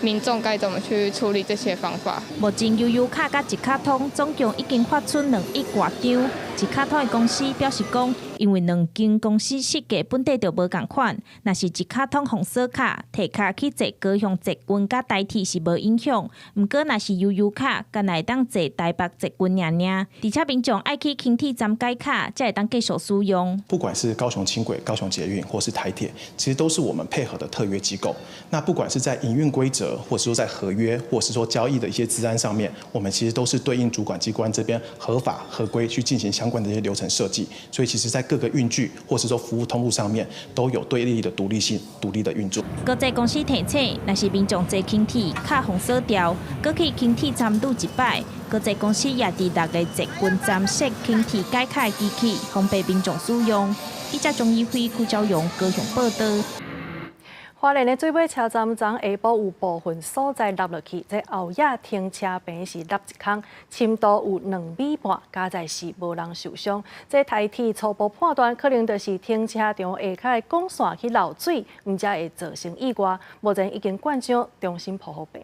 民眾該怎麼去處理這些方法。目前悠遊卡佮一卡通總共已經發出2億外張。一卡通的公司表示講，因為兩間公司設計本底就無仝款，若是一卡通予鎖卡，提卡去坐高雄捷運佮台鐵是無影響。毋過若是悠遊卡，干焦會當坐台北捷運爾爾。而且民眾愛去輕鐵站改卡，才會當繼續使用。不管是高雄輕軌、高雄捷運，或是台鐵，其實都是我們配合的特約機構。那不管是在營運規則，或是說在合約，或是說交易的一些資安上面，我們其實都是對應主管機關這邊合法合規去進行相關的一些流程設計。所以其實，在各個運具或是說服務通路上面，都有對立的獨立性、獨立的運作。國際公司提醒，若是民眾坐輕鐵卡予鎖掉，閣去輕鐵站錄一擺。國際公司也佇六个捷運站設輕鐵改卡的機器，方便民眾使用。記者鍾一輝、邱昭榮高雄報導。花蓮的水尾車站昨下晡有部分所在凹落去，這後野停車棚是凹一空，深度有2米半，佳在是無人受傷。這台鐵初步判斷，可能就是停車場下跤的管線去漏水，毋才會造成意外。目前已經灌漿重新鋪好平。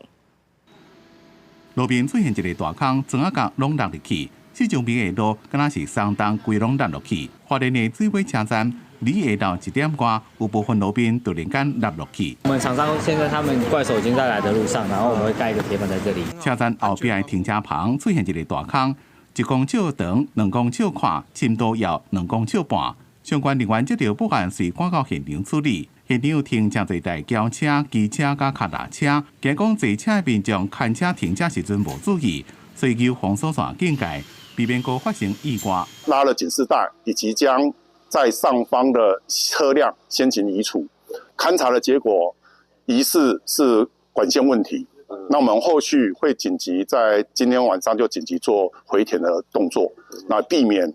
路邊出現一个大空，磚仔角攏落入去，四周邊的路敢若是鬆動，規攏落落去。花蓮的水尾車站，佇下晝1點外，有部分路邊突然間落落去。我們廠商現在他們怪手已經在來的路上，然後我們會蓋一個鐵板在這裡。車站後壁的停車棚出現一个大空，1公尺長，2公尺寬，深度有2公尺半。相關人員接著報案，隨趕到現場處理。現場停誠濟台轎車、機車佮腳踏車，驚講坐車的民眾牽車停車時陣無注意，所以由封鎖線警戒，避免閣發生意外。拉了警示帶，以及將在上方的車輛先行移除。勘查的結果，疑似是管線問題。那我們後續會緊急在今天晚上就緊急做回填的動作，那避免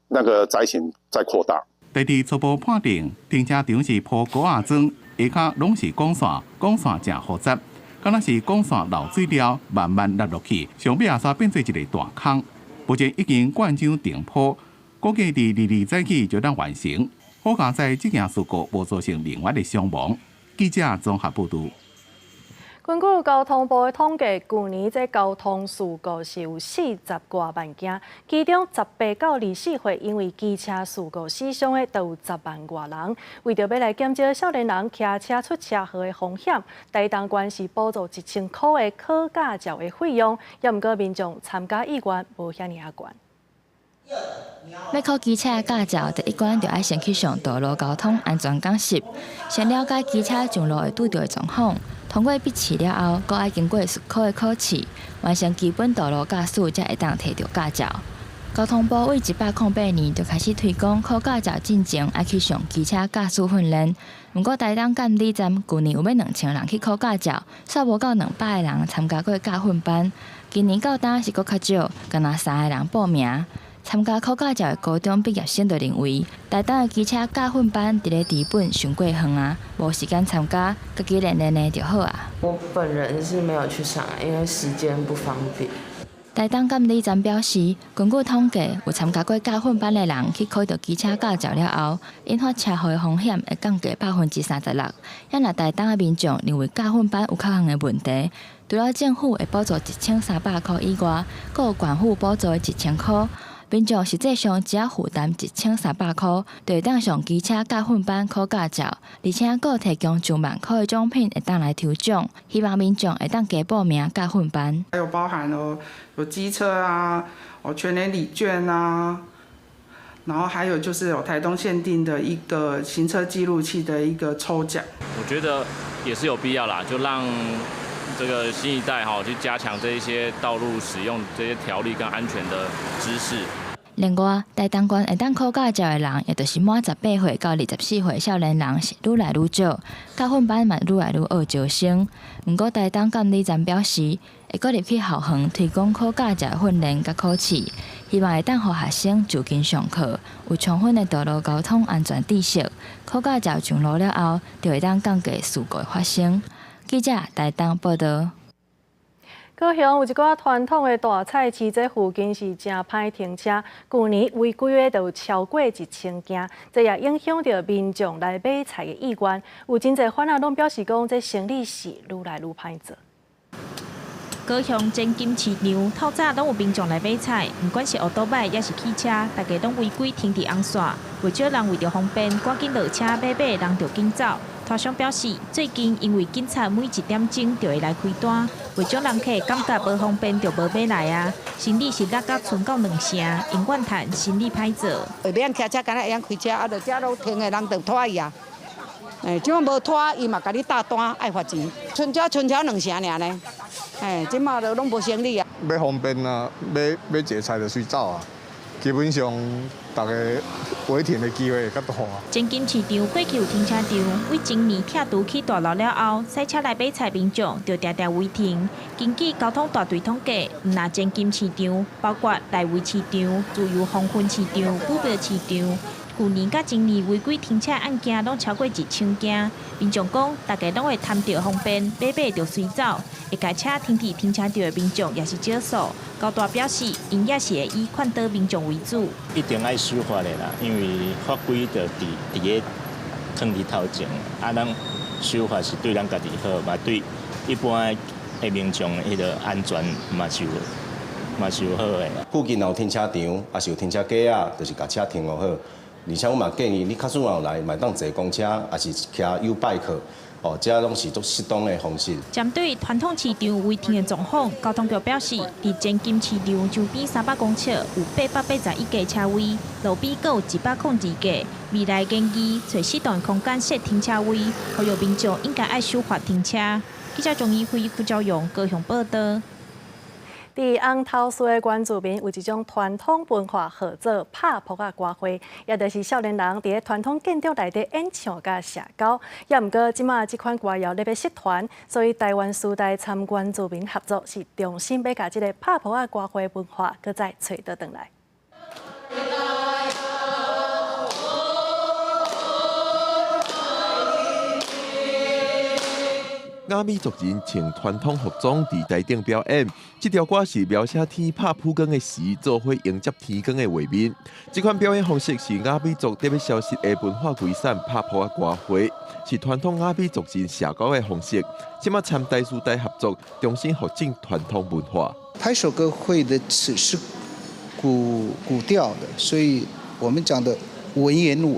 那個災情再擴大。第二初步判定，停車場是鋪糊仔磚，下跤攏是管線，管線誠複雜，敢若是管線漏水了，慢慢落落去，上尾仔煞變做一个大空。目前已經灌漿頂鋪，估計佇22早起就當完成。好佳哉這件事故無造成另外的傷亡。記者綜合報導。根據交通部的統計，舊年這交通事故是有四十外萬件，其中18到24歲因為機車事故死傷的都有10萬外人。為著欲來減少少年人騎車出車禍的風險，台東縣是補助1000箍的考駕照的費用，也毋過民眾參加意願無遐爾仔懸。欲考機車駕照，第一關就愛先去上道路交通安全講習，先了解機車上路會拄著的狀況。通過筆試了後，閣愛經過術科的考試，完成基本道路駕駛，才會當提著駕照。交通部對108年就開始推廣考駕照進前愛去上機車駕駛訓練。毋過台東監理站舊年有欲2000人去考駕照，煞無夠200個人參加過駕訓班。今年到今是閣較少，干焦三个人報名。參加考駕照的高中畢業生就認為，台東的機車駕訓班佇咧知本傷過遠啊，無時間參加，家己練練的就好啊。我本人是沒有去上，因為時間不方便。台東監理站表示，根據統計，有參加過駕訓班的人去考著機車駕照了後，引發車禍的風險會降低36%。也若台東的民眾認為駕訓班有較遠的問題，除了政府會補助1300箍以外，閣有縣府補助的1000箍。民眾實際上只要負擔1300箍，就會當上機車駕訓班考駕照，而且閣提供上萬箍的獎品會當來抽獎，希望民眾會當加報名駕訓班。還有包含了有機車啊，哦全聯禮券啊，然後還有就是有台東限定的一個行車記錄器的一個抽獎。我覺得也是有必要啦，就讓這個新一代哈去加強這一些道路使用這些條例跟安全的知識。另外，台東縣會當考駕照的人，也就是滿18歲到24歲少年人是愈來愈少，駕訓班嘛愈來愈惡招生。毋過，台東監理站表示，會閣入去校園推廣考駕照訓練佮考試，希望會當予學生就近上課，有充分的道路交通安全知識。考駕照上路了後，就會當降低事故的發生。記者台東報導。高雄有一寡傳統的大菜市，這附近是誠歹停車，舊年違規的就有超過1000件，這也影響著民眾來買菜的意願。有真濟販仔攏表示講，這生意是愈來愈歹做。高雄前金市場透早攏有民眾來買菜，毋管是歐多擺抑是汽車，大家攏違規停佇紅線。袂少人為著方便，趕緊落車買買，人就緊走。攤商表示，最近因為警察每一點鐘就會來開單，袂少人客感覺無方便就無欲來啊。生意是落甲賰到兩成，𪜶怨嘆生意歹做。會免騎車，敢若會曉開車，啊，著遮攏停的人就拖伊啊。欸，這馬無拖，伊嘛共你貼單，愛罰錢。賰遮賰超兩成爾呢。欸，這馬就攏無生意啊。欲方便啊，買買一个菜就隨走啊。基本上，逐家違停的機會會較大。前金市場過去有停車場，對前年拆除起大樓了後，駛車來買菜民眾就定定違停。根據交通大隊統計，毋但前金市場，包括內圍市場、自由黃昏市場、武廟市場，舊年佮今年違規停車案件攏超過1000件。民眾講，大家攏會貪著方便，買買就隨走，會共車停佇停車場的民眾也是少數。交大表示，𪜶也是會以勸導民眾為主。一定愛守法的啦，因為法規就佇佇咧囥佇頭前，啊，咱守法是對咱家己好，嘛對一般的民眾彼個安全嘛是有好的。附近若有停車場，抑是有停車格仔，就是共車停予好。而且我嘛建議你，假使若有來，嘛會當坐公車，抑是騎 YouBike，哦，這攏是足適當的方式。針對傳統市場違停的狀況，交通局表示，佇前金市場周邊300公尺有881個車位，路邊閣有102個。未來建議揣適當的空間設停車位，呼籲民眾應該愛守法停車。記者鍾怡輝、傅昭勇高雄報導。佇尪頭事的原住民有一種傳統文化，號做拍噗仔歌會，也就是少年人佇咧傳統建築內底演唱佮社交。也毋過，這馬這款歌謠咧欲失傳，所以臺灣師大參原住民合作，是重新欲共這个拍噗仔歌會文化，閣再揣倒轉來。雅美族人穿傳統服裝佇台頂表演，這條歌是描寫天拍普光的時，做伙迎接天光的畫面。這款表演方式是雅美族得欲消失的文化遺產拍噗仔歌會，是傳統雅美族人社交的方式。這馬參台師大合作，重新復振傳統文化。拍手歌會的詞是古調的，所以我們講的文言文，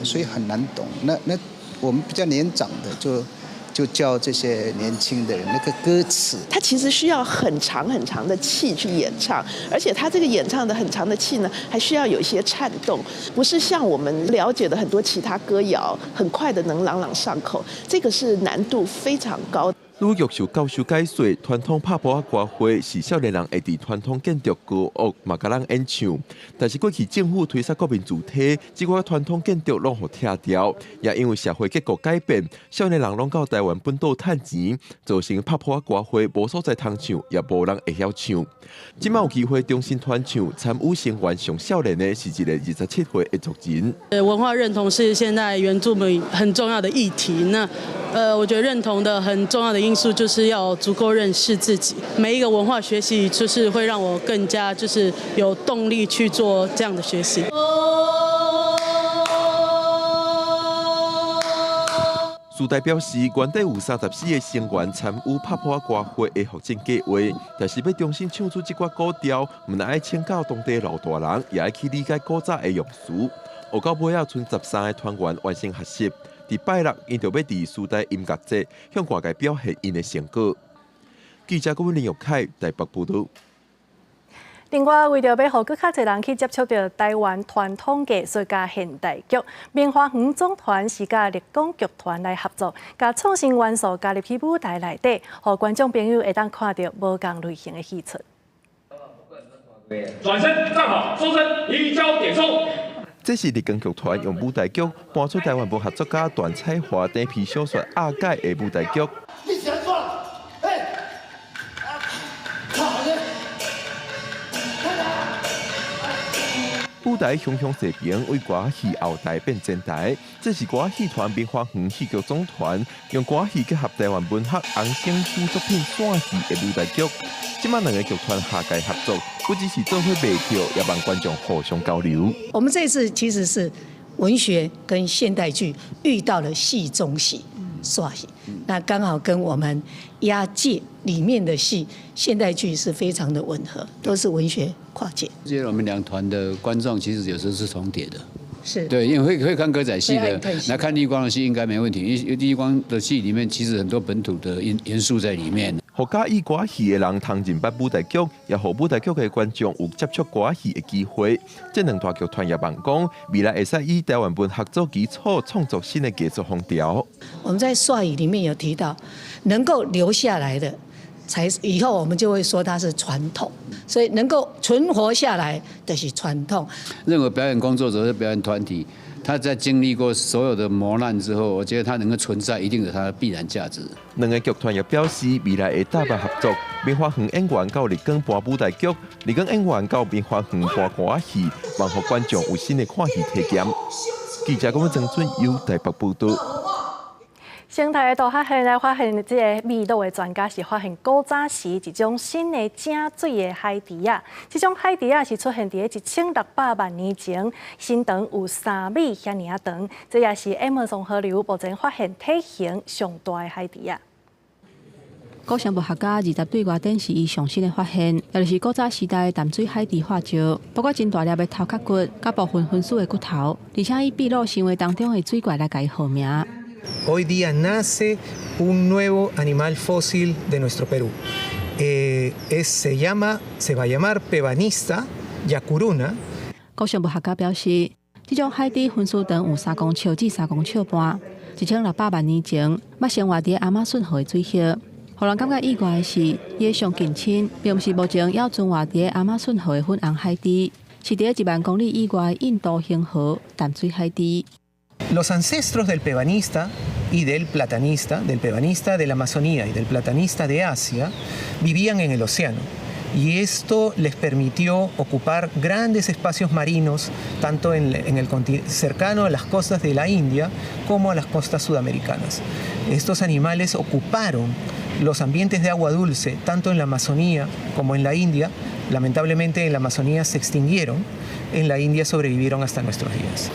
所以很難懂。那我們比較年長的就教這些年輕的人那個歌詞。他其實需要很長很長的氣去演唱，而且他這個演唱的很長的氣呢，還需要有一些顫動，不是像我們了解的很多其他歌謠，很快的能朗朗上口，這個是難度非常高。呂玉秀教授解說，傳統拍噗仔歌會是少年人會佇傳統建築歌樂嘛，共人演唱。但是過去政府推捒國民主體，這寡傳統建築攏予拆掉，也因為社會結構改變，少年人攏到台灣本島趁錢，造成拍噗仔歌會無所在通唱，也無人會曉唱。這馬有機會重新傳唱，參與成員上少年的是一个27歲的族人。文化認同是現在原住民很重要的議題。那，我覺得認同的很重要的因素就是要足夠認識自己。每一個文化學習就是會讓我更加就是有動力去做這樣的學習。師大表示，原底有34個成員參與拍噗仔歌會的復振計劃，但是欲重新唱出這寡古調，毋但愛請教當地老大人，也愛去理解古早的用詞。學到尾仔，賰13个團員完成學習。佇拜六，𪜶就欲佇師大音樂節向外界表現𪜶的成果。記者郭林玉凱台北報導。另外，為著欲予閣較濟人去接觸著台灣傳統藝術佮現代劇，明華園總團是佮立功劇團來合作，共創新元素加入去舞台內底，予觀眾朋友會當看著無仝類型的戲出。轉身站好，收身，移交點收。這是立功劇團用舞台劇搬出台灣文學作家段彩華短篇小說《阿改》的舞台劇。你是按怎？欸！舞台雄雄勢平，為歌仔戲後台變前台。這是歌仔戲團明華園戲劇總團用歌仔戲結合台灣文學紅星書作品散戲的舞台劇。這馬兩个劇團下屆合作，不只是做伙賣票，也幫觀眾互相交流。我們這次其實是文學跟現代劇遇到了戲中戲、散戲，那剛好跟我們押解裡面的戲現代劇是非常的吻合，都是文學跨界。因為我們兩團的觀眾其實有時候是重疊的，是對，因為會看歌仔戲的，來看立光的戲應該沒問題，因為立光的戲裡面其實很多本土的元素在裡面。予佮意歌仔戲的人通認捌舞台劇，也予舞台劇的觀眾有接觸歌仔戲的機會。這兩大劇團也望講，未來會使以台灣文學做基礎，創作新的藝術風潮。我們在煞語裡面有提到，能夠留下來的，才以後我們就會說它是傳統。所以能夠存活下來的是傳統。任何表演工作者、表演團體，他在經歷過所有的磨難之後，我覺得他能夠存在，一定有它的必然價值。兩个劇團也表示，未來會搭配合作，明華園演員到立功搬舞台劇，立功演員到明華園搬歌仔戲，望予觀眾有新的看戲體驗。記者郭曾俊佑台北報導。生態的大發現來發現，這个秘魯的專家是發現古早時一種新的井水的海豬仔。這種海豬仔是出現佇1600萬年前，身長有3米遐爾仔長。這也是亞馬遜河流目前發現體型上大的海豬仔。古生物學家20對外展示伊上新的發現，也就是古早時代淡水海豬化石，包括真大粒的頭殼骨、佮部分分屍的骨頭，而且以秘魯神話當中的水怪來共伊號名。 Hoy día nace un nuevo animal fósil de nuestro Perú. Se llama, se va a llamar Pebanista yacuruna。古生物學家表示，這種海豬分屍長有3公尺至3公尺半，1600萬年前，捌生活佇亞馬遜河的水域。予人感覺意外的是，伊的上近親，並毋是目前猶存活佇亞馬遜河的粉紅海豬，是佇1萬公里以外印度恆河淡水海豬。 Los ancestros del pebanista y del platanista, del pebanista de la Amazonía y del platanista de Asia, vivían en el océano. Y esto les permitió ocupar grandes espacios marinos, tanto en el cercano a las costas de la India como a las costas sudamericanas. Estos animales ocuparon los ambientes de agua dulce, tanto en la Amazonía como en la India. Lamentablemente en la Amazonía se extinguieron, en la India sobrevivieron hasta nuestros días.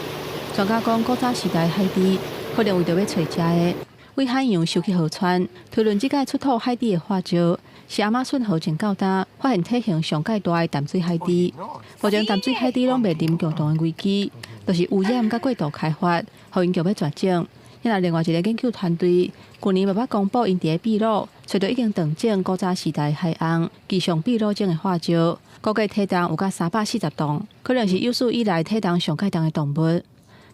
專家講，古早時代海豬可能為著欲揣食的，對海洋收去河川。推論這屆出土海豬的化石是亞馬遜河前到今發現體型上蓋大的淡水海豬。目前淡水海豬攏面臨共同的危機，就是污染佮過度開發，予𪜶強欲絕種。另外一個研究團隊舊年嘛捌公布，𪜶佇秘魯揣著已經斷種古早時代海魟巨象秘魯種的化石，估計體重有甲340磅，可能是有史以來體重上蓋重的動物。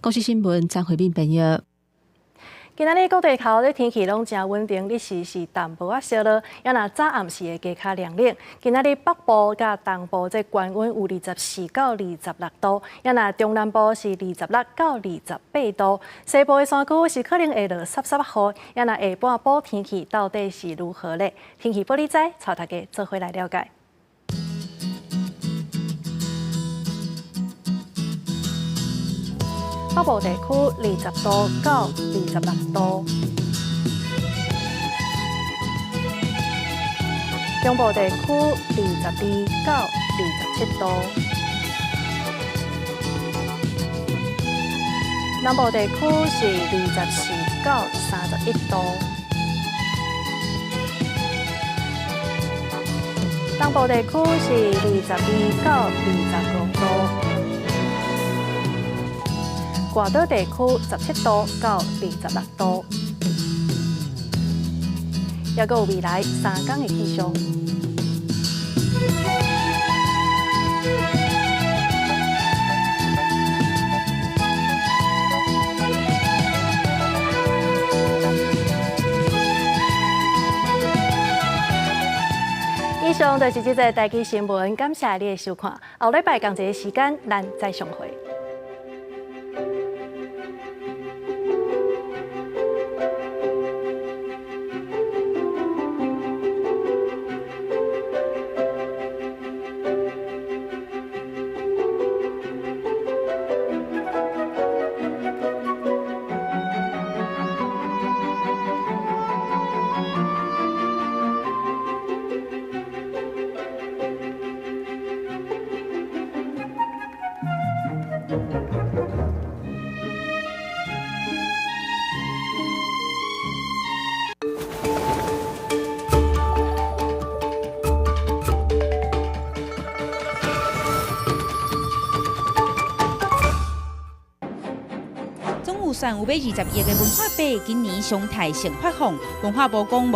公視新聞張惠敏編譯。今仔日各地頭咧天氣攏誠穩定，日時是淡薄仔燒熱，抑若早暗時會加較涼冷。今仔日北部佮東部這懸溫有24到26度，抑若中南部是26到28度。西部的山區是可能會落濕濕雨，抑若下半晡天氣到底是如何咧？天氣報你知，帶大家做伙來了解。北部地區20度到26度，中部地區22到27度，南部地區是24到31度，東部地區是22到25度。外島地區17度到26度，猶閣有未來3工的氣象。以上就是這節台記新聞，感謝你的收看。後禮拜仝一个時間，咱再相會。總預算有欲20億的文化費，今年常態性發放。文化部講。